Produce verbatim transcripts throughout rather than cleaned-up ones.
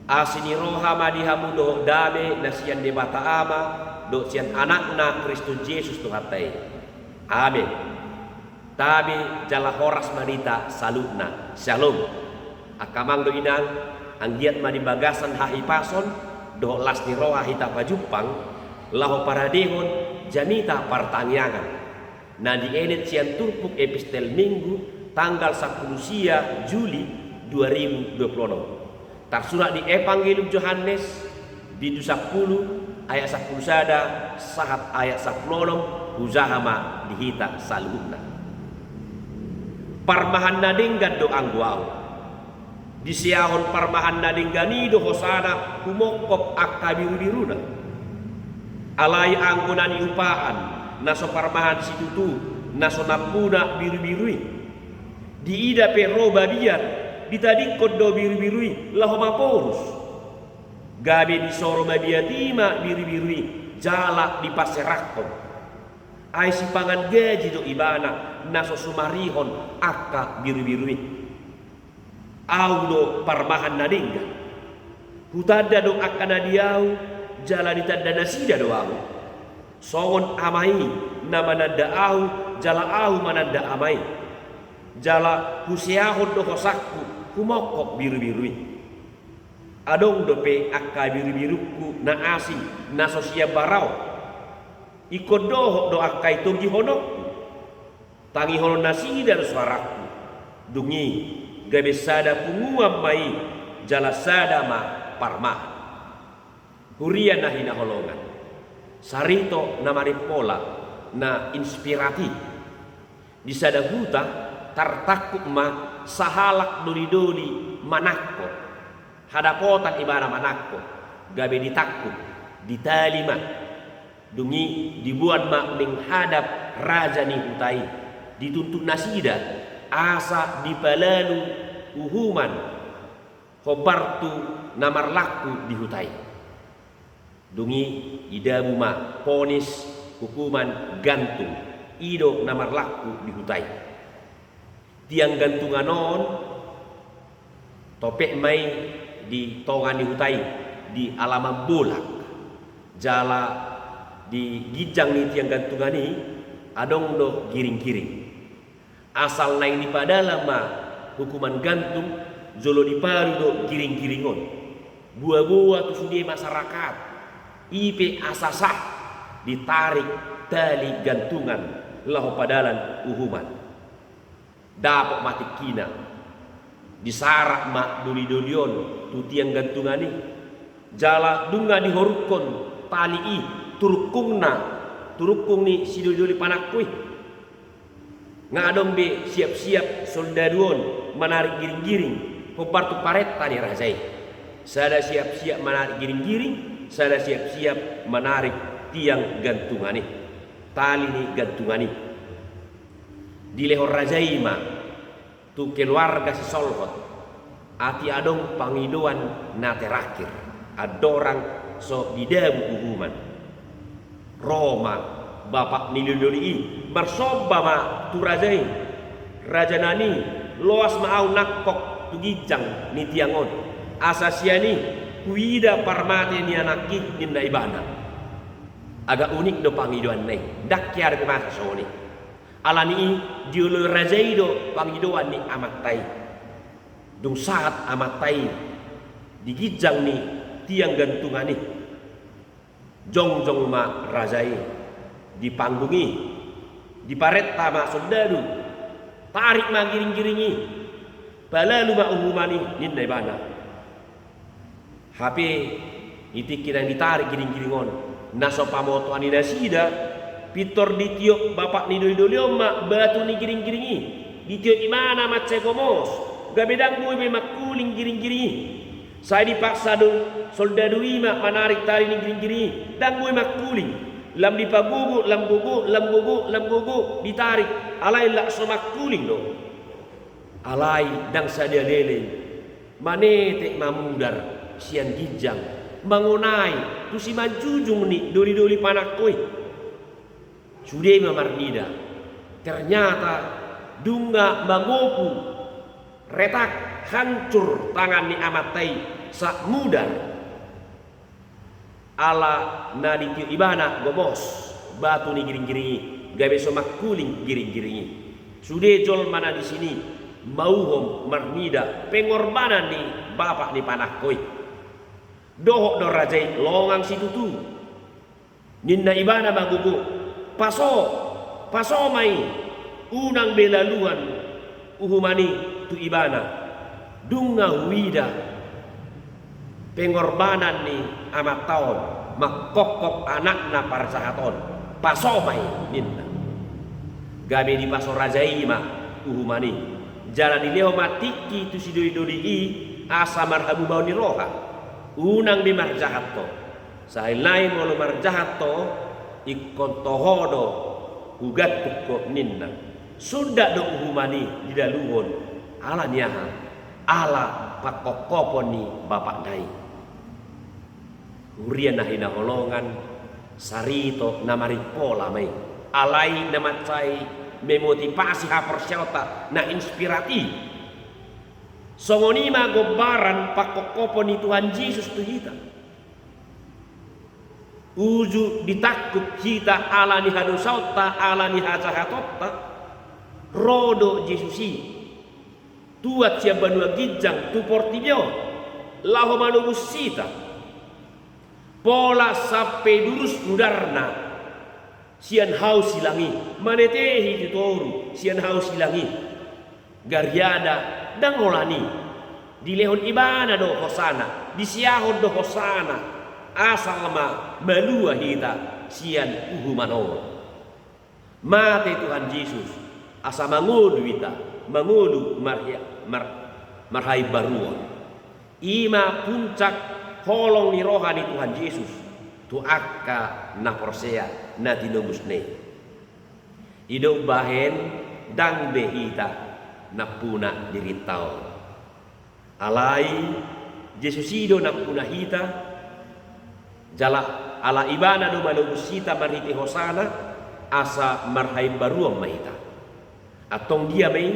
Asi ni roha ma di hamu dohot dame na sian Debata Ama dohot sian Anakna Kristus Jesus Tuhanta i. Amen. Dame jala horas ma di hita saluhutna. Syalom. Angka amang dohot inang, anggiat ma di bagasan hahipason dohot las ni roha hita pajumpang laho paradehon jamita partangiangan na dienet sian turpuk epistel Minggu tanggal sampulu sia Juli dua ribu dua puluh enam. Tarsurat di Evangelium Johannes, bindu sampulu, ayat sampulu sada sahat ayat sampulu onom. Hujaha ma di hita saluhutna. Parmahan na denggan do anggo ahu. Diseahon parmahan na denggan i do hosana humongkop angka birubiruna. Alai anggo na niupaan, na so parmahan situtu, na so nampuna birubiru i. Diida pe ro babiat, ditadingkon do birubiru i laho maporus. Gabe disoro babiat i ma birubiru i jala dipaserahkon. Ai sipangan gaji do ibana na so sumarihon angka birubiru i. Ahu do parmahan na denggan. Hutanda do angka na di ahu, jala ditanda nasida do ahu. Songon Ama i na mananda ahu, jala ahu mananda Ama i. Jala huseahon do hosangku humongkop birubiru i. Adong dope angka birubirungku na asing, na so sian bara on. Ingkon dohot do angka i togihononku. Tangihonon nasida do soarangku. Dung i gabe sada punguan ma i jala sada ma parmahan. Huria na hinaholongan, sarito na marimpola, na inspiratif. Di sada huta tartangkup ma sahalak dolidoli manangko. Hadapotan ibana manangko, gabe ditangkup, ditali ma. Dung i diboan ma menghadap raja ni huta i, dituntut nasida asa dipalalu uhuman hombar tu na marlangku di huta i. Dung i idabu ma ponis hukuman gantung, i do na marlangku di huta i. Tiang gantungan on topek ma i di tonga ni huta i, di alaman bolak. Jala di ginjang ni tiang gantungan i adong do giringgiring. Asal naeng dipadalan ma hukuman gantung, jolo dipalu do giringgiring on. Boaboa tu sude masyarakat, i pe asa sah ditarik tali gantungan laho padalan uhuman. Dapot ma tingkina, disarak ma dolidoli on tu tiang gantungan i. Jala dung nga dihorukkon tali i tu rungkungna, tu rungkung ni sidolidoli panangko i, nga adong be siapsiap soldadu on manarik giringgiring hombar tu parenta ni raja i. Sada siapsiap manarik giringgiring, sada siapsiap manarik tiang gantungan i, tali ni gantungan i. Dilehon raja i ma tu keluarga sisolhot, atik adong pangidoan na terakhir, andorang so didabu uhuman. Ro ma bapak ni dolidoli i, marsomba ma tu raja i. Rajanami, loas ma ahu nangkok tu ginjang ni tiang on, asa sian i huida parmate ni anakki, ninna ibana. Agak unik do pangidoanna i, ndang hea dope masa songon i. Alani i dioloi raja i do pangidoan ni amanta i. Dung sahat amanta i di ginjang ni tiang gantungan i, jongjong ma raja i di panggung i, diparenta ma soldadu, tarik ma giringgiring i, palalu ma uhuman i, ninna ibana. Hape di tingki naeng ditarik giringgiring on, na so pamotoan ni nasida, pintor ditiop bapak ni dolidoli on ma batu ni giringgiring i. Ditiop ibana mansai gomos, gabe ndang boi be mangkuling giringgiring i. Sai dipaksa do soldadu i ma manarik tali ni giringgiring i, ndang boi mangkuling. Lam dipagogo, lam gogo, lam gogo, lam gogo, ditarik, alai lak so mangkuling do. Alai ndang sadia leleng, manetek mamudar sian ginjang, mangonai tu simanjujung ni dolidoli panangko i. Sude ma marnida, ternyata dung nga mangopu, retak, hancur tangan ni amanta i, Sak mudar, ala na ditiop ibana gomos batu ni giringgiring i, gabe so mangkuling giringgiring i. Sude jolma na disi i mauhom marnida pengorbanan ni bapak ni panangko i. Dohot do raja i, longang situtu. Ninna ibana ma gogo, paso, paso ma i, unang be laluan uhuman i tu ibana. Dung na huida pengorbanan ni amanta on mangkophop anakna parjahat on, paso ma i, ninna. Gabe dipaso raja i ma uhuman i, jala dilehon ma tingki tu sidolidoli i asa marhamubaon ni roha. Unang be marjahat ho. Sahali nai molo marjahat ho, ingkon toho do hugantung ho, ninna. Sundat do uhuman i dilaluhon. Ala ni aha? Ala pangkophopon ni bapakna i. Huria na hinaholongan, sarito na marimpola ma i. Alai na mansai memotivasi haporseaonta, na inspiratif. Songon i ma gombaran pangkophopon ni Tuhan Jesus tu hita. Uju ditangkup hita ala ni hadosaonta, ala ni hajahatonta, ro do Jesus i tuat sian banua ginjang tu portibi on, laho manobus hita. Pola sampe durus mudarna sian hau silang i, manetehi tu toru sian hau silang i. Gariada ndang holan i, dilehon ibana do hosana, disiahon do hosana, asal ma malua hita sian uhuman on. Mate Tuhan Jesus asa mangolu hita, mangolu marhia-, mar-, marhaimbaruon. I ma puncak holong ni roha ni Tuhan Jesus tu angka na porsea na tinobusna i. I do umbahen ndang be hita nampuna dirinta on. Alai Jesus i do nampuna hita, jala ala ibana do manobus hita marhite hosana, asa marhaimbaruon ma hita. Antong dia ma i?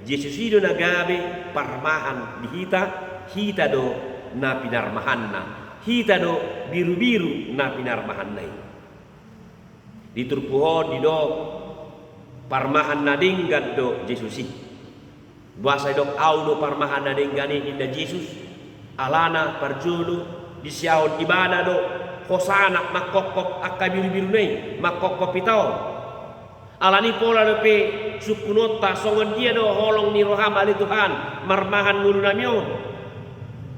Jesus i do na gabe parmahan di hita, hita do na pinarmahanna, hita do birubiru na pinarmahanna i. Di turpuk on didok parmahan na denggan do Jesus i. Boasa didok au do parmahan na denggan i, ninna Jesus? Alana parjolo disiahon ibana do hosana mangkophop angka birubiruna i, mangkophop hita on. Alani pola dope sungkunonta, songon dia do holong ni roham ale Tuhan marmahan ngolunami on?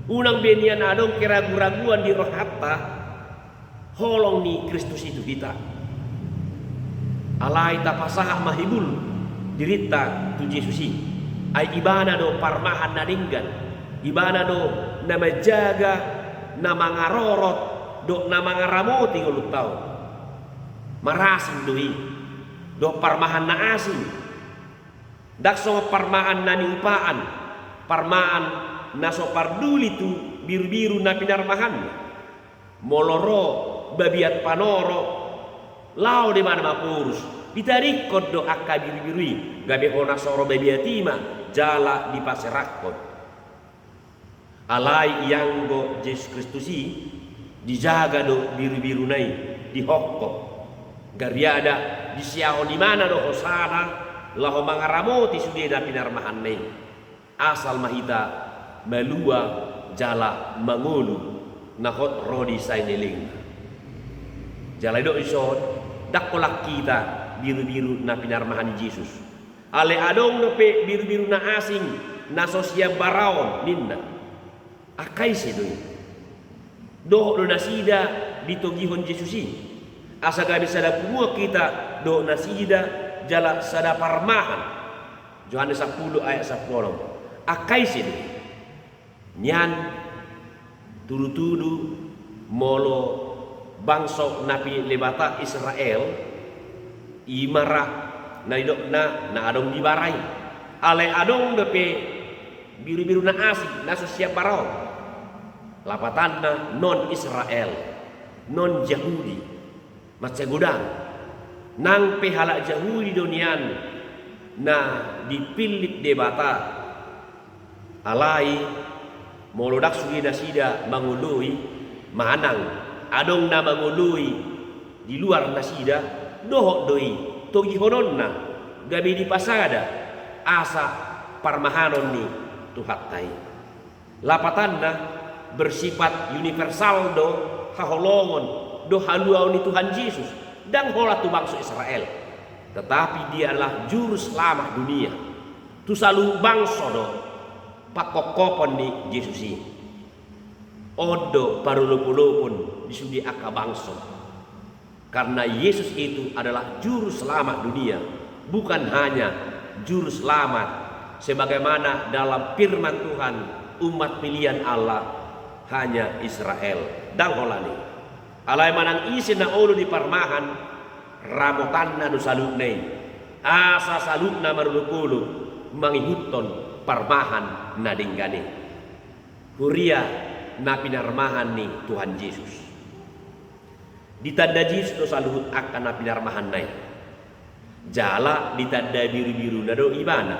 Unang be nian adong keraguraguan di rohanta holong ni Kristus i tu hita. Alai tapasahat ma hibul dirinta tu Jesus i. Ai ibana do parmahan na denggan, ibana do na manjaga, na mangarorot dohot na mangaramoti ngolunta on. Marasing do i dohot parmahan na asing. Ndang songon parmahan na niupaan, parmahan na so parduli tu birubiru na pinarmahanna. Molo ro babiat panoro, laho do ibana maporus, ditadingkon do angka birubiru i, gabe hona soro babiat i ma jala dipaserahkon. Alai ianggo Jesus Kristus i, dijaga do birubiruna i, dihophop. Gariada disiahon ibana do hosana laho mangaramoti sude na pinarmahanna i. Asal ma hita malua jala mangolu na hot ro di salelengna. Jala didok dison, ndang holan hita birubiru na pinarmahan ni Jesus. Alai adong dope birubiru na asing na so sian bara on, ninna. Angka ise do i? Dohot do nasida ditogihon Jesus i, asa gabe sada punguan hita dohot nasida jala sada parmahan. Johannes sampulu ayat sampulu onom. Angka ise do i? Nian tudutudu molo bangso na pinillit Debata Israel, i ma ra na nidokna na adong di bara i. Alai adong dope birubiru na asing na so sian bara on. Lapatanna non Israel, non Jahudi. Mansai godang. Nang pe halak Jahudi do nian na dipillit Debata, alai Molo ndang sude nasida mangoloi, manang adong na mangoloi di luar nasida, dohot do i togihononna gabe dipasada asa parmahanon ni Tuhanta i. Lapatanna, bersifat universal do haholongon dohot haluaon ni Tuhan Jesus, ndang holan tu bangso Israel, tetapi Dia adalah Juru Selamat dunia. Tu saluhut bangso do pangkophopon ni Jesus i. On do parolopolopon di sude angka bangso. Karena Yesus itu adalah Juru Selamat dunia, bukan hanya Juru Selamat sebagaimana dalam firman Tuhan, umat pilihan Allah hanya Israel. Ndang holan i. Alai manang ise na olo diparmahan, ramotanna do saluhutna i, asa saluhutna marolopolop mangihuthon parmahan na denggan i. Huria na pinarmahan ni Tuhan Jesus. Ditanda Jesus do saluhut angka na pinarmahanna i. Jala ditanda birubiruna do Ibana.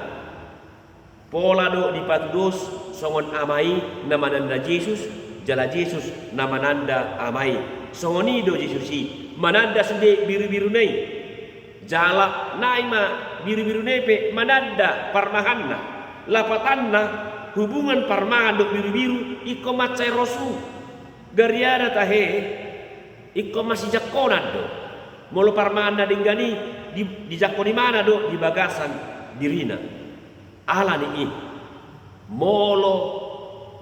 Pola do dipatudos songon Ama i na mananda Jesus, jala Jesus na mananda Ama i. Songon i do Jesus i mananda sude birubiruna i. Jala nai ma birubiruna i pe mananda parmahanna. Lapatanna, hubungan parmahan dohot birubiru ingkon mansai ro su. Gariada tahe, ingkon masijangkonan do. Molo parmahan na denggan i di, dijangkon Ibana do di bagasan dirina. Alani i, molo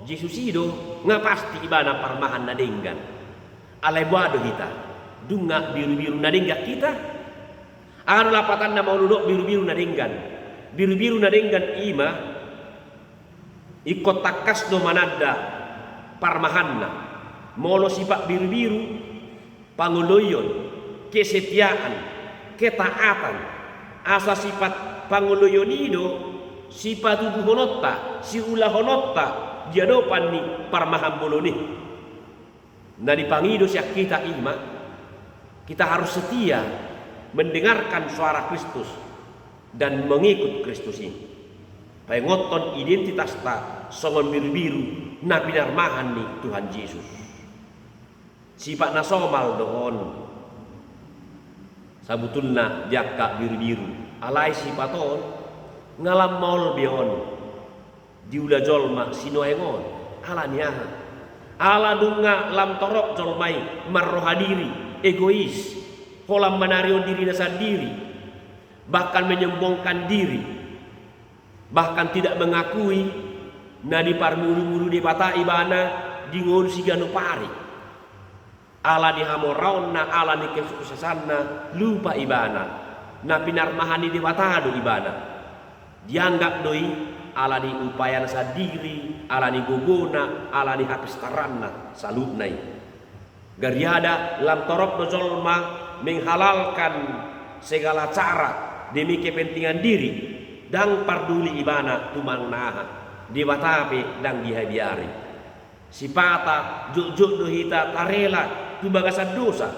Jesus i do, nga pasti Ibana parmahan na denggan. Alai boha do hita? Dung nga birubiru na denggan hita? Aha do lapatanna molo didok birubiru na denggan? Birubiru na denggan i ma ingkon tangkas do mananda parmahanna. Molo sifat birubiru, pangoloion, kesetiaan, ketaatan. Asa sifat pangoloion i do sipatuduhononta, siulahononta di adopan ni parmahan bolon i. Na dipangido sian hita i ma, kita harus setia mendengarkan suara Kristus dan mengikut Kristus i. Paingothon identitasta songon birubiru na pinarmahan ni Tuhan Jesus. Sifat na somal do on sabutulna di angka birubiru. Alai sifat on nga lam maol be on diula jolma sinuaeng on. Alani aha? Ala dung nga lam torop jolma i marroha diri, egois, holan manarihon dirina sandiri, bahkan menyombongkan diri, bahkan tidak mengakui na diparmudumudu Debata ibana di ngolu siganup ari. Ala ni hamoraonna, ala ni kesuksesanna, lupa ibana. Na pinarmahan ni Debata do ibana. Dianggap do i ala ni upayana sandiri, ala ni gogona, ala ni hapistaranna, saluhutna i. Gariada lam torop do jolma menghalalkan segala cara demi kepentingan diri, ndang parduli ibana tumang na aha, Debata pe ndang dihabiari. Sipata jotjot do hita tarela tu bagasan dosa.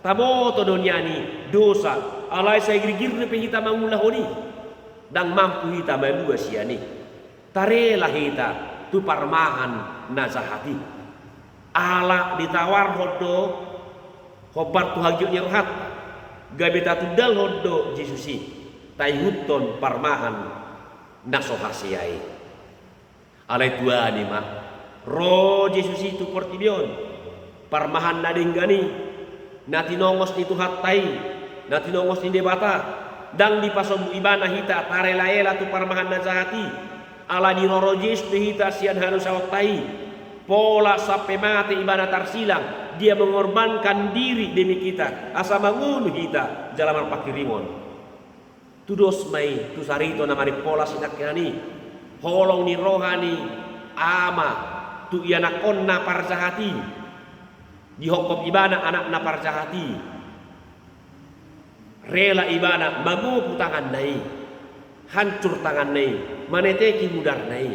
Taboto do nian i dosa, alai sai girgir dope hita mangulahon i. Ndang mampu hita malua sian i. Tarela hita tu parmahan na jahat i. Ala ditawarhon do hombar tu hagiot ni rohanta, gabe tatundalhon do Jesus i, taihuthon parmahan na so hasea i. Alai tuani ma, ro Jesus i tu portibi on. Parmahan na denggan i, na tinongos ni Tuhanta i, na tinongos ni Debata, ndang dipasombu ibana hita tarelaela tu parmahan na jahat i. Ala diroro Jesus do hita sian hadosaonta i. Pola sampe mate ibana tarsilang, dia mengorbankan diri demi kita, asa mangolu hita jala marpanghirimon. Tudos ma i tu sarito na marimpola sinangkanan i, holong ni roha ni Ama tu ianakkonna parjahat i, dihophop ibana anakna parjahat i. Rela ibana magopu tanganna i, hancur tanganna i, maneteki mudarna i.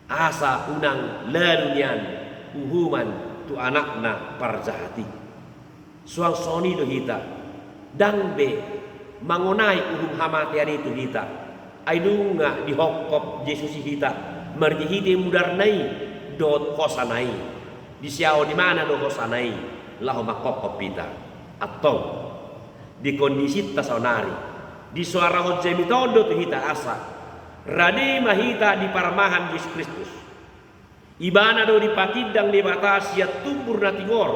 Asa unang lalu nian uhuman tu anakna parjahat i. Suang songon i do hita, ndang be mangonai uhum hamatean i tu hita. Ai nunga dihophop Jesus i hita, marhitehite mudarna i dohot hosana i. Disiaon ibana do hosana i laho manghophop hita. Antong, di kondisinta saonari, disoarahon jamita on do tu hita asa rade ma hita di parmahan Jesus Kristus. Ibana do dipatindang Debata sian tumbur na tingor.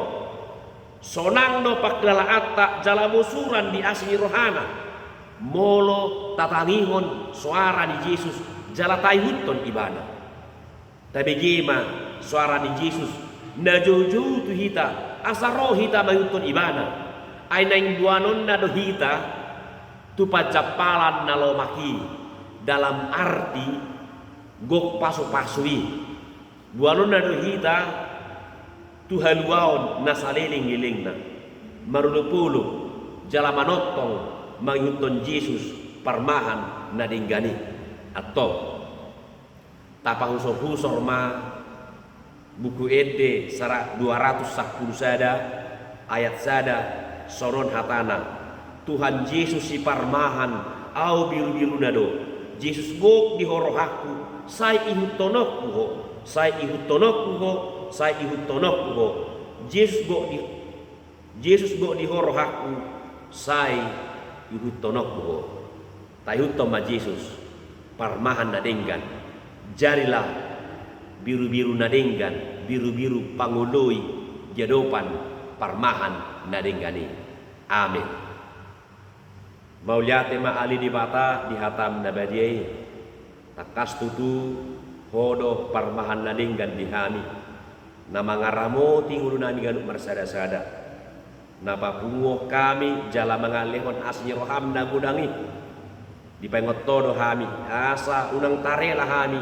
Sonang do pangkilalaanta jala bosuran di asi ni rohana molo tatangihon soara ni Jesus jala taihuthon ibana. Tabege ma soara ni Jesus na joujou tu hita asa ro hita maihuthon ibana. Ai naeng boanonna do hita tu panjampalan na lomak i, dalam arti gok pasupasu i. Boanonna do hita tu haluaon na salelenglelengna, marolopolop jala manongtong mangihuthon Jesus parmahan na denggan i. Antong, tapahusorhusor ma Buku Ende sara-, dua ratus sampulu sada, ayat sada, songon hatana: Tuhan Jesus siparmahan, ahu birubiruna do. Jesus gok di ho rohangku, sai ihuthononku ho, sai ihuthononku ho, sai ihuthononku ho. Jesus gok di, Jesus gok di ho rohangku, sai ihuthononku ho. Taihuthon ma Jesus parmahan na denggan. Jadilah birubiru na denggan, birubiru pangoloi di adopan parmahan na denggan i. Amen. Mauliate ma ale Debata di hataM na badia i. Tangkas tutu Ho do parmahan na denggan di hami, na mangaramoti ngolunami ganup marsadasada, na papunguhon hami jala mangalehon asi ni rohaM na godang i. Dipaingot Ho do hami asa unang tarela hami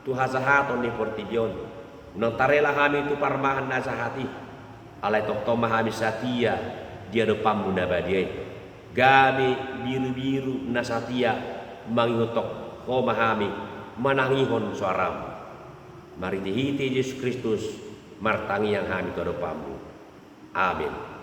tu hajahaton ni portibi on, unang tarela hami tu parmahan na jahat i. Alai tongtong ma hami satia di adopanMu na badia i. Gabe birubiru na satia mangihuthon Ho ma hami, manangihon soaraM. Marhitehite Jesus Kristus martangiang hami tu adopanMu. Amen.